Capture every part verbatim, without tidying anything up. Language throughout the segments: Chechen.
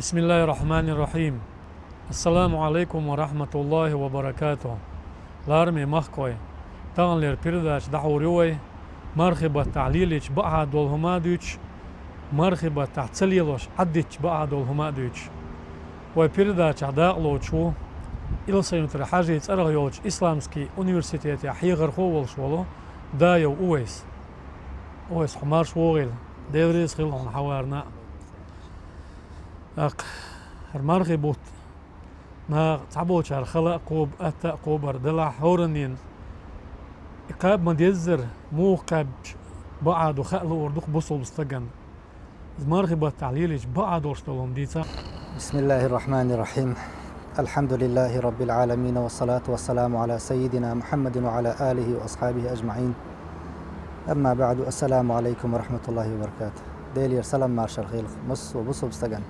بسم الله الرحمن الرحيم. السلام عليكم ورحمة الله وبركاته. Лараме махкой, таханлера передача дӀахьур ю вай, мархий баттахь лелийча бакъахьа долу хӀума а дуьйцуш, мархий баттахь ца лелош Ӏаддитча бакъахьа долу хӀума а дуьйцуш. Вай передачехь дакъалоцуш ву Илсхан-Юртара Хьажин цӀарах йолчу исламский университетехь хьехархо а волуш волу Даев Увайс. Увайс, хьо марша вогӀийла, Дела реза хила хьуна хьан варна. ТӀаккха хӀара мархий бутт наха цхьаболчара хала а кхоба, атта а кхобар делахь, хӀораннена и кхаба ма-деззара, муха кхаьбча бакъахьа ду хаа луур ду-кх бусалба стагана. Иза мархий баттахь лелийча бакъахьа долуш долу хӀума дийцахь. بسم الله الرحمن الرحيم. الحمد لله رب العالمين، والصلاة والسلام على سيدنا محمد وعلى آله وأصحابه أجمعين. أما بعد، السلام عليكم ورحمة الله وبركاته. Делера салам-маршалла хуьлда массо а бусалба стагана.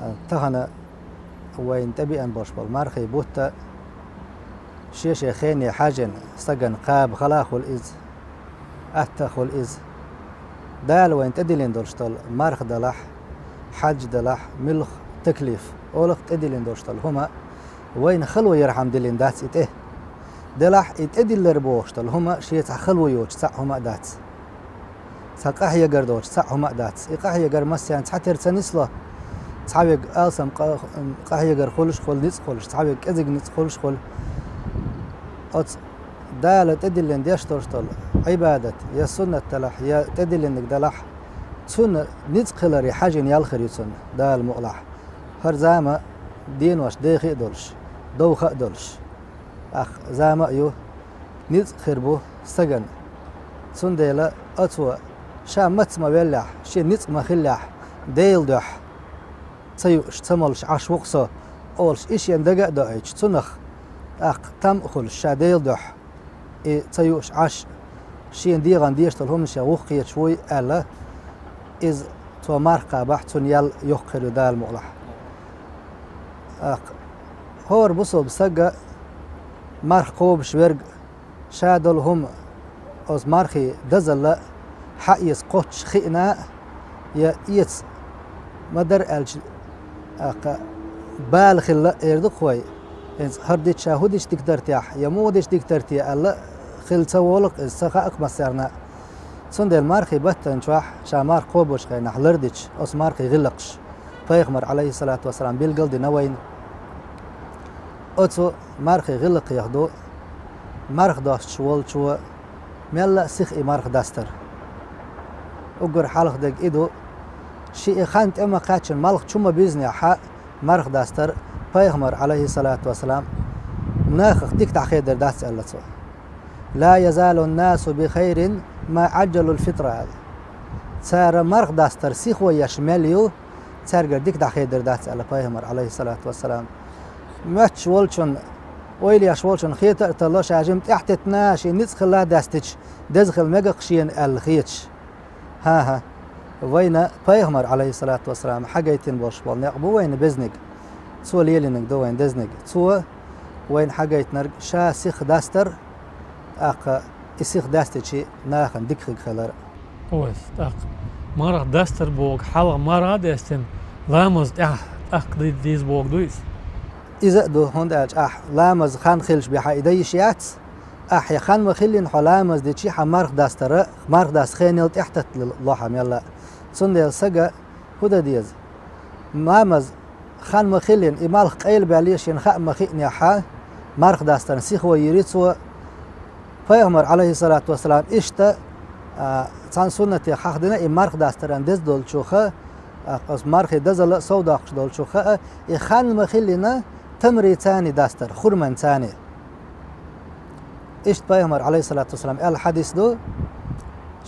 А, тахана вайна тӀебеана болуш болу мархий бутт шен-шен хене хьаьжжина стагана кхаба хала а хуьлу иза, атта а хуьлу иза. Дала вайна тӀедиллина долуш долу марха делахь, хьаьжжа делахь, муьлхха таклиф олу-кх, тӀедиллина долуш долу хӀума вайна хало ярхьама диллина дац и тӀе. Делахь и тӀедиллар бохуш долу хӀума шен цхьа хало йоцуш цхьаъ хӀума а дац. Цхьа къахьегар доцуш цхьаъ хӀума а дац. И къахьегар массарна цхьатерра ца нисло. Цхьаверг алсам къа-, къахьегар хуьлуш а хуьлу, ницкъ хуьлуш, цхьаверг кӀезиг ницкъ хуьлуш а хуьлу. Оцу Дала тӀедиллина деш долуш долу Ӏибадат, я суннат делахь, я тӀедиллинарг делахь, цунна ницкъ хиларе хьаьжжина ял хир ю цунна, Дала мукъалахь. ХӀара зама денош деха а долуш, довха а долуш. ТӀаккха зама а ю, ницкъ хир бу стагана. Цундела оцо ша маца ма веллехь, шен ницкъ ма хиллехь, Делан дуьхьа ца юуш, ца молуш Ӏаш ву-кх со, олуш, и шена дага а доуьйтуш, цунах тӀаккха там а хуьлуш, ша Делан дуьхьа и ца юуш Ӏаш, шена дегӀана дезаш долу хӀуманаш гӀуллакх кхеташ вуй аьлла, иза цо марха кхабахь, цунна ял йоккха хир ю, Дала мукъалахь. ТӀаккха хӀора бусалба стаг а, марха кхобуш верг а, ша долу хӀума оцу мархин дозалла хьаэца кхоччуш хиъна а, я эца ма-дарра аьлча, тӀаккха бала хилла а эр ду-кх вай. ХӀинца хӀара дича ша хӀун дича дика дара техьа, я муха дича дика дара те аьлла, хила ца волу-кх иза, ца хаьа-кх массарна а. Цундела мархин баттана чохь ша марха кхобучу хенахь лардича оцу мархин гӀиллакхаш, Пайхамара, Ӏалайхиссалату вассалам, билгал а дина вайна. Оцу мархин гӀиллакхех ду марха достуш волчо мелла а сиха и марха дастар. Уггар хьалха дерг и ду, шен и хан тӀе ма-кхаьччина, малх чу ма-буьзнехь марха дастар. Пайхамара, Ӏалайхиссалату вассалам, нахах дика дӀахедар дац аьлла цо. «لا يزال الناس بخير ما عجلوا الفطر», аьлла. Цара марха дастар сихо еш мел ю, цаьргара дика дӀахедар дац аьлла Пайхамара, Ӏалайхиссалату вассалам. Моьттуш волчун, ойла еш волчун хета а тарло, ша жима тӀаьхьатеттина, шен ницкъ хилла а даьстича, деза хила мега-кх шена аьлла хеташ. ХӀан-хӀа, вайна Пайхамара, Ӏалайхиссалату вассалам, хьагайтина болуш болу некъ бу вайна безниг. Цо лелийнарг ду вайна дезниг. Цо вайна хьагайтинарг ша сиха дастар, тӀаккха и сиха даьстича нахана дика хиг хилар. Ой, тӀаккха марха дастар бохург хьалха марха а даьстина, ламаз тӀехь тӀаккха ди-, дийза бохург ду иза? Иза а ду, хӀунда аьлча ахь ламаз хан хилча бен хьан и дан йиш яц. Ахь хьан хан ма-хиллина хьо ламаз дичи, хьан марха дастара, марха даста хенал тӀаьхьататта ло хьан мелла а. Цундела сага хӀун дан деза? Ламаз хан ма-хиллина, и малх къайлабаьлла шена хаа ма-хиънехь, марха дастарна сихо йийр ю цо. Пайхамара, Ӏалайхиссалату вассалам, иштта, а, цхьана суннатех хьахдина и марха дастаран деза долчуха, а, оцу мархин дозалла а сов доккхуш долчуха а, и хан ма-хиллина, тамрин цани дастар, хурман цани. Иштта Пайхамара, Ӏалайхиссалату вассалам, аьлла хьадис ду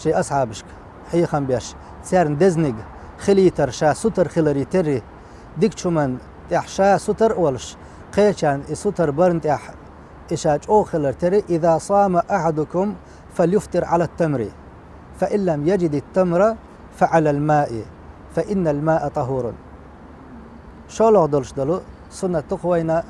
шен асхьабашка, хьехам беш, царна дезниг хилийтар ша сутара хиларе терра, дикачу хӀуманна тӀехь ша сутара а волуш, кхечарна и сутара барна тӀехь и ша чӀогӀа хилар терра: «إذا صام أحدكم فليفطر على التمر، فإن لم يجد التمر فعلى الماء، فإن الماء طهور». ШолгӀа долуш долу суннат ду-кх вайна,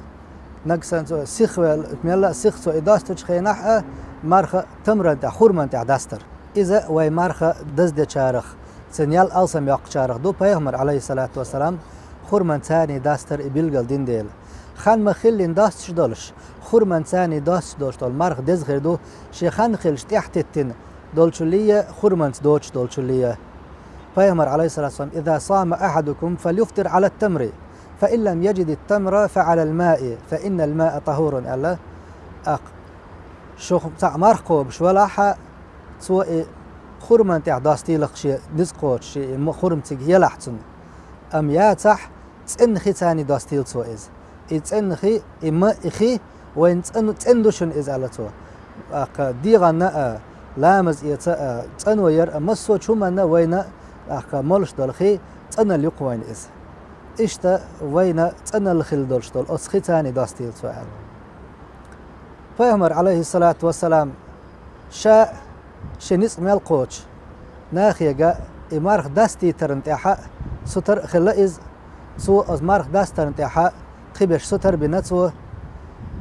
нагахь санна цо сиха вел-, мелла а сиха цо и достучу хенахь а, марха тамран тӀехь, хурман тӀехь дастар. Иза вай марха даздечарах Цун ял алсам йоккхучарах ду пайхамар, алейхиссалату вассалам, хурманца достар и билгал дина дела. Хан ма хиллин достуш долуш, хурманца достуш долуш долу марха деза хир ду, шен хан хилча тӀехтеттина долчулле, хурманца доцуш долчулле. Пайхамар, алейхиссалату вассалам: «Иза сама ахадукум фалюфтир ала тамри, фа ин лам яджиди тамра фа алал маи, фа иннал маа тахурун», аьлла. Акх, шух цхьаъ марха кхобуш велахь, цо и хурман тӀехь достийла шен ницкъ кхочуш, шен и ма-, хурма цига елахь цунна. Амма яцахь, цӀена хи цани достийла цо иза. И цӀена хи, и ма, и хи вайна цӀена, цӀена ду шуна иза, аьлла цо. Акх, дегӀанна а, ламаз эца а, цӀано яр а, массо а чу хӀуманна вайна, акх, молуш долу хи цӀаналла ю-кх вайна иза. Иштта вайна цӀаналла хилла долуш долу оцу хи цани достийла цо, аьлла. Пайхамар, алейхиссалату вассалам, ша шен ницкъ мел кхочу нахега и марха дастийтарна тӀехьа сутара а хилла иза, цо оцу марха дастарна тӀехьа кхиберш сутара бина цо.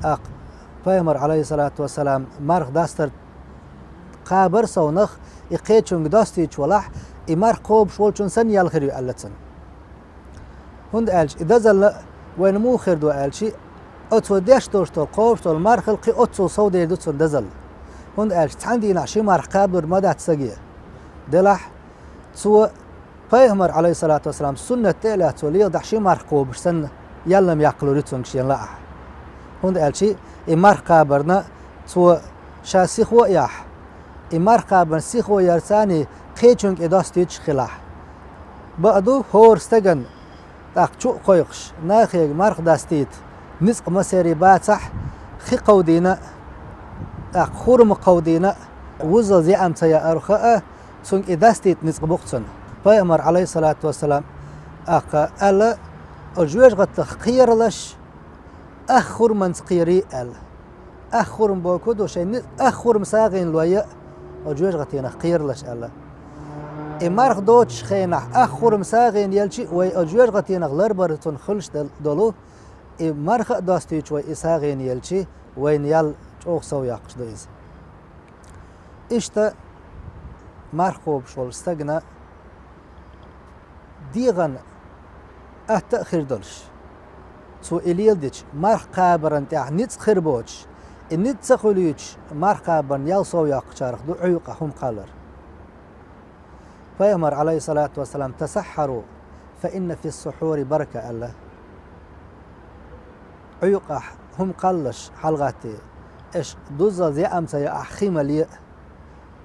Акх, пайхамар, алейхиссалату вассалам, марха дастар кхабар совнах, и кхечуьнга достуьйтуш валахь, и марха кхобуш волчун санна ял хир ю, аьлла цунна. ХӀунда аьлча и дозалла вайна муха хир ду аьлча, оцо деш долуш долу, кхобуш долу мархал кхин оццул совдер ду цунна дозалла. ХӀунда аьлча цхьана дийнахь ши марха кхабалур ма дац саге. Делахь, цо пайхамар, алейхиссалату вассалам, суннат тӀе а лаьцна, цо леладахь ши марха кхобуш санна, ял-м яккхалур ю цуьнга шена лаахь. ХӀунда аьлча и марха кхабарна цо ша сихо а яхь, и марха кхабарна сихо яр цани кхечуьнга и достуьйтуш хилахь. Бакъ ду, хӀора стагана тӀаккха чу а кхойкхуш, нахега марха дастийта ницкъ масерий бацахь, хи кховдийна а, тӀаккха хурма кховдийна а, вуззал зеам ца яар хаьа, цуьнга и дастийта ницкъ бу-кх цунна. Пайхамар, алейхиссалату вассалам, акх, аьлла, оцу жоьжахатах кхералаш ах хурманца кхерий, аьлла. Ах хурма бохург ду шайн ни-, ах хурма сагӀина лой а, оцу жоьжахатенах кхералаш, аьлла. И марха доцучу хенахь ах хурма сагӀина елча а, вай оцу жоьжахатенах ларбар цунна хуьлуш дол-, долу, и марха а достуьйтуш вай и сагӀина елча, вайна ял чӀогӀа сов йоккхуш ду иза. Иштта марха кхобуш волу стагана дегӀан атта а хир долуш, цо и леладича, марха кхабаран тӀехь ницкъ хир боцуш, и ницкъ ца хуьлуьйтуш, марха кхабарна ял сов йоккхучарах ду Ӏуьйкъахь хӀума кхаллар. Пайхамар, алейхиссалату вассалам: «Тасаххару, фа инна фис-сухьури барка», аьлла. Ӏуьйкъахь хӀума кхаллаш хьалагӀаттий, аша дуззал зеам ца яахь хи мале а.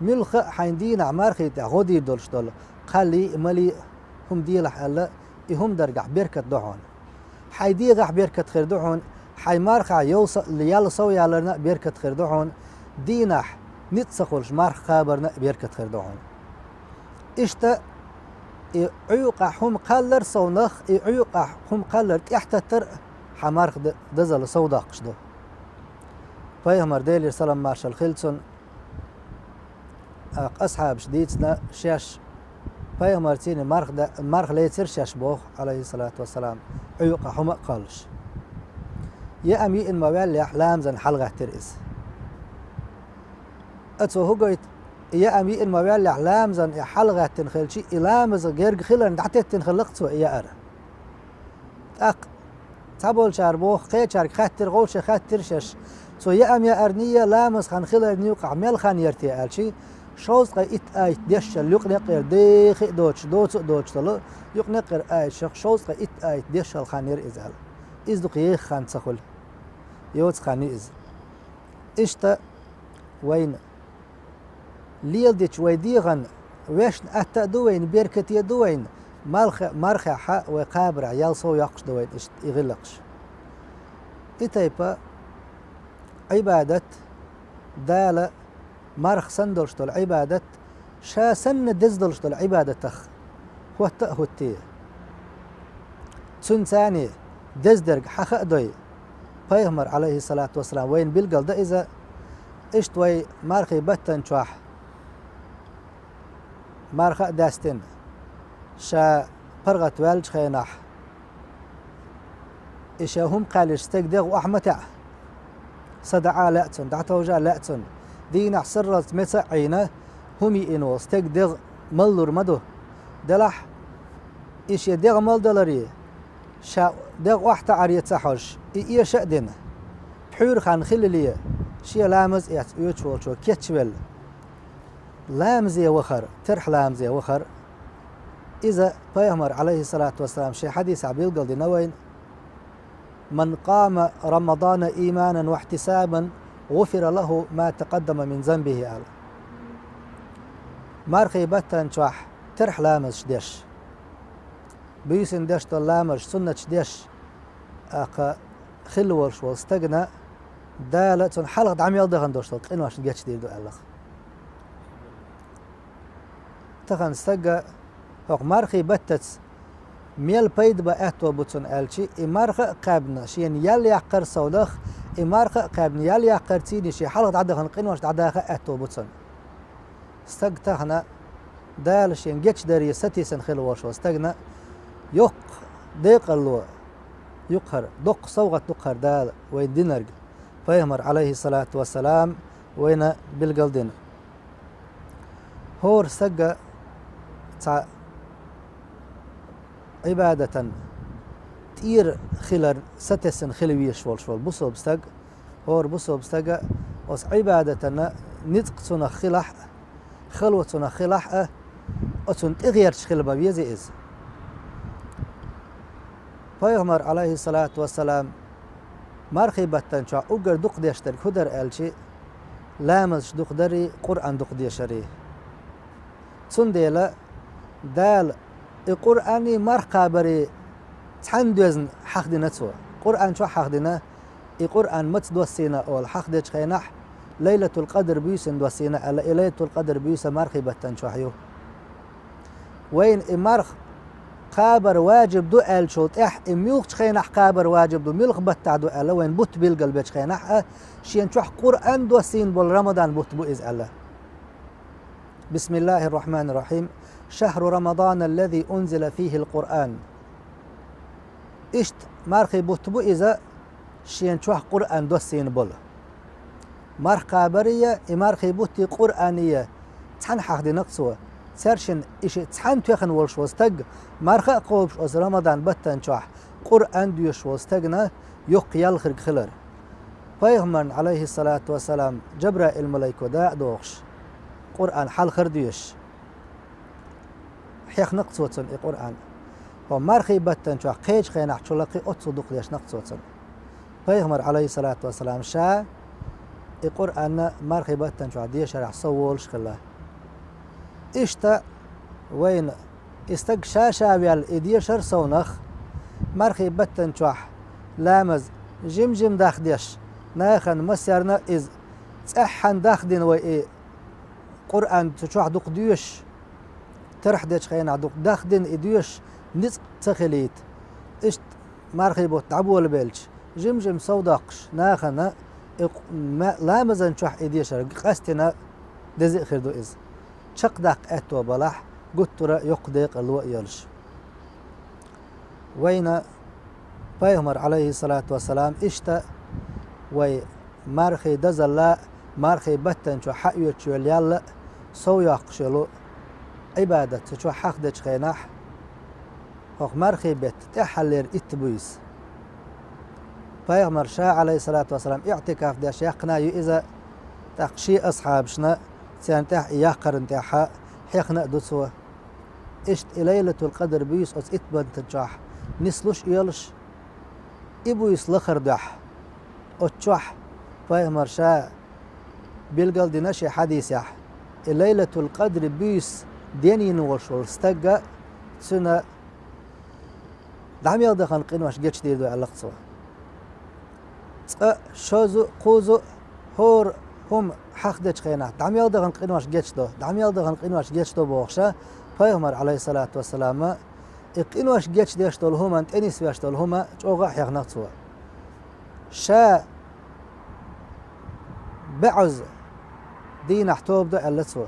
Муьлхха а хьайн дийнахь мархий тӀехь гӀо дийр долуш долу кхаллий а, малий а хӀума делахь аьлла, и хӀума даргахь беркат ду хьуна. Хьайн дегӀахь беркат хир ду хьуна, хьайн мархахь йовса-, ял сов яларна а беркат хир ду хьуна, дийнахь ницкъ ца хуьлуш марха кхабарна а беркат хир ду хьуна. Иштта и Ӏуьйкъахь хӀума кхаллар совнах, и Ӏуьйкъахь хӀума кхаллар тӀехтаттар а хьан марха д-, дозалла сов доккхуш ду. Пайхамар, Делера салам-маршалла хила цунна, акх, асхьабаш дийцина шаьш, пайхамарций марха да-, марха лецира шаьш боху, алейхиссалату вассалам, Ӏуьйкъахь хӀума а кхаллаш. Яам йиъна ма ваьллехь, ламазан хьалагӀаьттира иза. Ацо хӀу гойту, яам йиъна ма ваьллехь, ламазан и хьалагӀаьттина хилча, и ламаза герга хиларна дӀатеттина хилла-кх цо и яар. ТӀаккха цхьаболчара боху, кхечаьрга хаьттира, гӀовше хаьттира шаьш. Цо яам яарний, ламаз хан хиларний юкъахь мел хан яра те аьлча, шовзткъе итт аят дешшал юкъ некъера дехи а доцуш, доцу а доцуш долу, юкъ некъера аятех шовзткъе итт аят дешшал хан яра иза аьлла. Иза дукха еха хан ца хуьлу. Йоцу хан ю иза. Иштта вайна леладича вай дегӀан вешна атта а ду вайна, беркате а ду вайна, малх-, мархехь вай кхабарехь ял сов йоккхуш ду вайна иштта и гӀиллакхаш. И тайпа Ӏибадат, Дала марха санна долуш долу Ӏибадат, ша санна деза долуш долу Ӏибадатах хӀотта а хӀуттий. Цуьнан царний деза дерг хьаха а дой, пайхамар, алейхиссалату вассалам, вайна билгал дан иза, иштта вай мархий баттан чохь марха а даьстина, ша паргӀат ваьллачу хенахь, и шен хӀума кхаьллича стеган дегӀ охьа ма таьӀа. Са даӀа лаьа цунна, дӀатовжа лаьа цунна. Дийнахь сарралц меца а Ӏийна, хӀума йиъна волу стеган дегӀ маллур ма ду. делахь, и шен дегӀ мел даларе, ша дегӀ охьатаӀаре ца хьожуш, и эша а дина, пхьуьйра хан хилале, шен ламаз эц оьцуш волчо кечвелла, ламазе вахар, терхьа ламазе вахар, иза пайхамар, Ӏалайхиссалату вассалам, шен хьадисехь билгалдина вайна: «Ман къама Рамадана ийманан ва ихьтисабан, гӀуфира лаху ма такъаддама мин занбихи», — аьлла. Мархий баттан чохь терхьа ламазаш деш, буьйсанна деш долу ламазаш, суннаташ деш, тӀаккха хилла волуш волу стагна Дала цунна хьалха дӀа мел дахана долуш долу къиношна гечдийр ду аьлла. Тахана стага хӀокху мархий баттаца мел пайда бан аьтто бу цунна аьлчи, и марха а кхаьбна шена ял яккхар совнах, и марха а кхаьбна ял яккхар цийний шен хьалха дӀадахана къинош дӀадаха аьтто бу цунна. Стаг тахана Дала шен гечдаре сатийсина хилла волуш волу стагна йоккха декъалло ю-кх хӀара, доккха совгӀат ду-кх хӀара Дала вайна динарг, пайхамар, Ӏалайхиссалату вассалам, вайна билгалдина. ХӀора стага цхьа Ӏибадатан тӀера хилар сатесна хила везаш волуш волу бусалба стаг, хӀора бусалба стага оцу Ӏибадатана ницкъ цунах хилахь а, хало цунах хилахь а, оцунна тӀегӀерташ хила ма веза иза. Пайхамар, Ӏалайхиссалату вассалам, мархий баттан чохь уггар дукха деш дерг хӀун дара аьлчи, ламазаш дукха дарий, Къуръан дукха дешарий. Цундела Дала и Къуръанний марха кхабарий цхьаьна доьзна хьахдина цо. Къуръан чохь хьахдина, и Къуръан маца доссийна олу хьахдечу хенахь, Лайлатул-Къадр буьйсанна доссийна аьлла, и Лайлатул-Къадр буьйса мархий баттан чохь ю. Вайна и марха кхабар ваджиб ду аьллачул тӀаьхьа, и муьлхачу хенахь кхабар ваджиб ду, муьлха баттахь ду аьлла, вайна бутт билгалбечу хенахь а, шена чохь Къуръан доссийна болу Рамадан бутт бу иза аьлла. Бисмиллахир-рахманир-рахим. Шахру Рамадан аллази унзила фихил Къуръан. Иштта мархий бутт бу иза, шена чохь Къуръан доссийна болу. Марха кхабарий, и мархий буттий, Къуръаний цхьаьна хьахдина-кх цо. Цаьршинна и шиъ цхьаьна тоьхна волуш волу стаг, марха а кхобуш оцу Рамадан баттан чохь Къуръан доьшуш волу стагна йоккха ял хирг хилар. Пайхамарна, Ӏалайхиссалату вассалам, Джабраил-малайко дакъа дохуш, Къуръан хьалхара доьшуш, хьехна-кх цо цунна и Къуръан. ХӀо мархий баттан чохь кхечу хенахь чу лакхий оццул дукха дешна-кх цо цунна. Пайхамар, Ӏалайхиссалату вассалам, ша и Къуръанна мархий баттан чохь дешарехь сов волуш хилла. Иштта вайна и стаг ша-ша ваьлла и дешар совнах, мархий баттан чохь ламаз жим-жим дахдеш, нахана массарна а иза цӀеххьана дахдина вай и Къуръан цу чохь дукха доьшуш, тархьа дечу хенахь дукха дахдина и доьшуш, ницкъ ца хилийта. Иштта мархий бутт дӀаболабелча, жим-жим сов доккхуш, нахана и къ-, ма-, ламазан чохь и дешар къастина деза а хир ду иза. Чекхдаккха аьтто балахь, гуттара а йоккха декъалло а йолуш. Вайна пайхамар, Ӏалайхиссалату вассалам, иштта вай мархий дозалла, мархий баттан чохь хьаоьцуш йолу ял а, сов йоккхуш йолу Ӏибадат цу чохь хьахдечу хенахь, хӀокху мархий бетта тӀаьххьаллера итт буьйса. Пайхамар ша, Ӏалайхиссалату вассалам, иӀтикаф деш яьккхина а ю иза, тӀаккха шен асхьабашна, царна тӀехь и яккхарна тӀехь хьехна а ду цо. Иштта и Лайлатул-Къадр буьйса оцу итт баттан чохь нислуш а йолуш, и буьйса лахара дуьхьа, оцу чохь пайхамар ша билгалдина шен хьадисехь, и Лайлатул-Къадри буьйса денйина волуш волу стагга цуьнан дӀа мел дахана къинош гечдийр ду аьлла-кх цо. Цкъа шозза а, кхузза а хӀора хӀума хьахдечу хенахь, дӀа мел дахана къинош гечдо, дӀа мел дахана къинош гечдо бохуша, пайхамар, Ӏалайхиссалату вассалама, и къинош гечдеш долу хӀуманна тӀе нисвеш долу хӀума чӀогӀа а хьехна-кх цо. Ша баьӀаза дийнахь тоба до аьлла цо.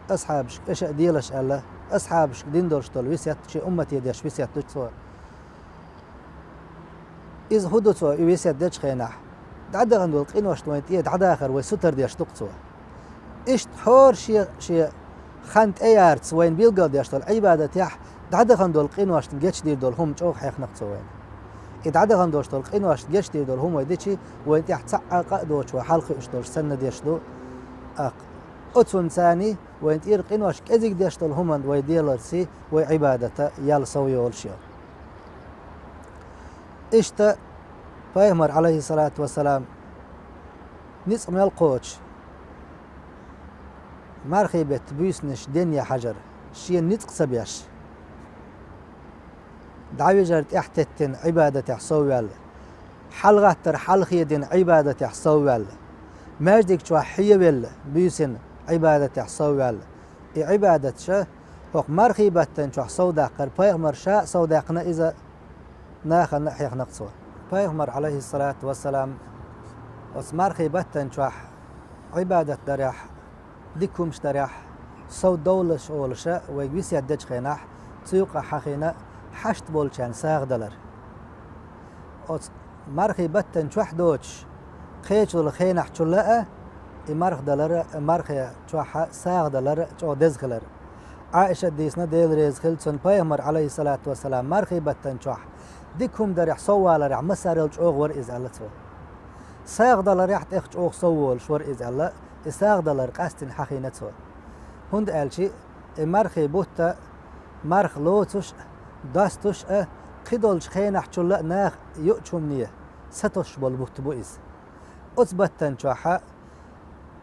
Асхьабашка аша а делаш аьлла, асхьабашка дина долуш долу весет, шен уммате деш весет ду цо. Иза хӀун ду цо и весет дечу хенахь? ДӀадахана долу къиношна вайн тӀе дӀадахар вай сутара деш ду-кх цо. Иштта хӀора шен, шен хан тӀеярца вайна билгалдеш долу Ӏибадатехь ДӀадахана долу къиношна гечдийр долу хӀума чӀогӀа хьехнакх цо вайна. И дӀадахана долуш долу къиношна гечдийр долу хӀума вай дичи, вайн тӀехь цхьа а къа а доцуш вай хьалха хууш долуш санна деш ду. ТӀаккха оцунна царний вайн тӀера къинош кӀезиг деш долу хӀуманна вай деларций, вай Ӏибадата ял сов йолуш йо. Иштта пайхамар, Ӏалайхиссалату вассалам, ницкъ мел кхочуш, мархий бетта буьйсанаш денъян хьажар, шена ницкъ ца беш, дӀавижар тӀаьхьатеттина Ӏибадатехь совваьлла, хьалагӀаттар хьалхедина Ӏибадатехь совваьлла, маьждиг чохь хьевелла буьйсина Ӏибадатехь совваьлла. И Ӏибадаташ хӀокху мархий баттана чохь совдаккхар, пайхамар ша а совдаьккхина иза, нахана а хьехнакх цо. Пайхамар, Ӏалайхиссалату вассалам, оцу мархий баттана чохь Ӏибадат дарехь, дика хӀумаш дарехь, сов довлалаш олуша вайга весет дечу хенахь, цу юкъахь хьахийна хьашт болчарна сагӀа далар. Оцу мархий баттана чохь доцуш, кхечу хенахь чулла а, и марха далар а, мархи чохь а сагӀа далар а чӀогӀа деза хилар. Ӏаиша дийцина, Дела реза хила цунна, пайхамар, Ӏалайхиссалату вассалам, мархий баттана чохь дика хӀума дарехь, совваларехь массарел чӀогӀа вара иза аьлла цо. СагӀа даларехь тӀех чӀогӀа сов волуш вара иза аьлла, и сагӀа далар къастина хьахийна цо. ХӀунда аьлча и мархий бутт а, марха лоцуш а, достуш а, кхидолчу хенахь чулла а наха юучу хӀумане сатосуш болу бутт бу иза. Оцу баттана чохь а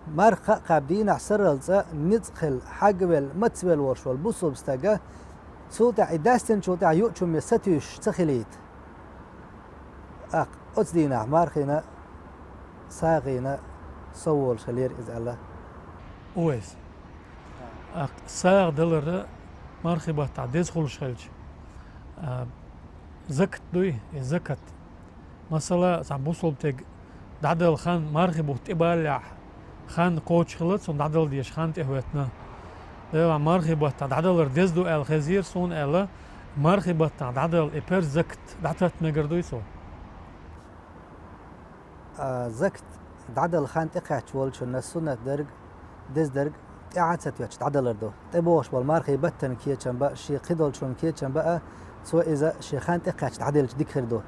марха а кхаба дийнахь сарралц а ницкъ хилла, хьагвелла, мацвелла волуш волу бусулба стага, цул тӀаьхьа и даьстинчул тӀаьхьа юучу хӀумане сатуьйсуш ца хилийта. ТӀаккха оцу дийнахь мархина, сагӀина сов волуш хилира иза аьлла. Увайс. ТӀаккха сагӀа далара мархи баттахь деза хуьлуш хилча, а, закат дуй, и закат. Масала, цхьа бусулба стаг дӀадала хан, мархи бутт тӀебаллехь, хан кхочуш хилла, цунна дӀадала дезаш хан тӀехӀоьттина. Делахь мархи баттахь дӀадалар деза ду аьлла хезира суна аьлла, мархи баттахь дӀадала и перз закат дӀататта мегар дуй цо? А, закат дӀадала хан тӀекхаьчча волчунна суннат дерг, деза дерг тӀаьхьа а ца тоьттуш дӀадалар ду. ТӀебогӀуш болу мархий баттана кечам бан а, шен кхидолчун кечам бан а, цо иза шен хан тӀекхаьчча дӀаделча дика хир ду.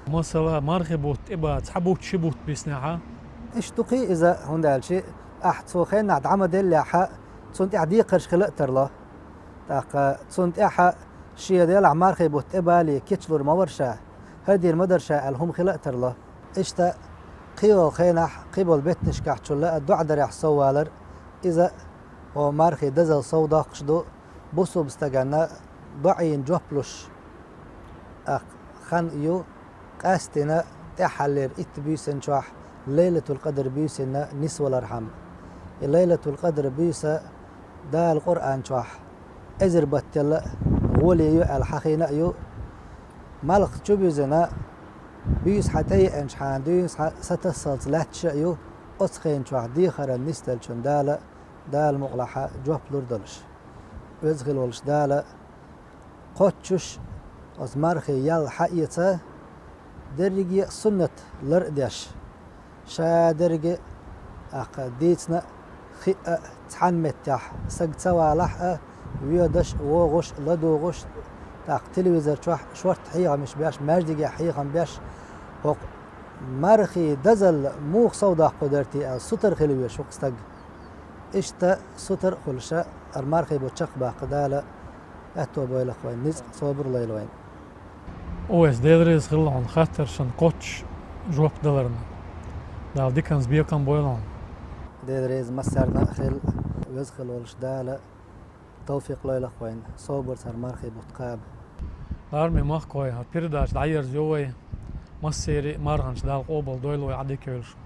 Масала, мархий бутт тӀебан цхьа бутт, ши бутт биснехь а? Иштта ду-кх иза, хӀунда аьлча ахь цо хеннахь дӀа ма деллехь а, цунна тӀехь декхарш хила а тарло. ТӀаккха цунна тӀехь а шен делахь мархий бутт тӀебале кечлур ма вара ша, хӀара дийр ма дара ша аьлла хӀума хила а тарло. Иштта кхийолу хенахь, кхиболу беттанашкахь чулла а доӀа дарехь соввалар, иза хӀо мархий дазал сов доккхуш ду, бусулба стаганна доӀийн жоп луш, тӀаккха хан ю, къаьсттина тӀаьххьаллера итт буьйсанна чохь Лайлатул-Къадр буьйсанна нисвалархьама. И Лайлатул-Къадр буьйса Дала Къуръан чохь эзар батталла а гӀоле ю аьлла хьахийна а ю, малх чу буьзина, буьйса хьан тӀееанчхьана дуьйна схьа сатассалц лаьтташ а ю, оцу хен чохь дехаран нисделлачун Дала, Дала мукъалахь жоп лур долуш. Веза хила волуш Дала кхоччуш оцу мархий ял хьаэца, дерриге а суннат лар а деш, ша дерриге а, тӀаккха дийцина а, хиъ а, цхьана меттехь саг ца валахь а, воьдуш а, вогӀуш а, ладугӀуш а, тӀаккха телевизор чохь шортта хьехамаш беш, маьждигехь хьехам беш, хӀокху мархий дазалла муха сов доккхур дара те аьлла, сутара хила везаш ву-кх стаг. Иштта сутара а хуьлуша, хӀара мархий бутт чекхбаккха Дала аьтто бойла-кх вайн, ницкъ, собар лойла вайн. Увайс, Дела реза хила хьуна хаттаршна кхоччуш жоп даларна. Дала диканца бекхам бойла хьуна. Дела реза массарна а хила, веза хила волуш Дала тавфикъ лойла-кх вайн, собарца хӀара мархий бутт кхаба. Лараме махкахой, хӀара передача дӀаерзайо вай, массеран а марханаш Дала къобал дойла вай, Ӏадика йойла шун.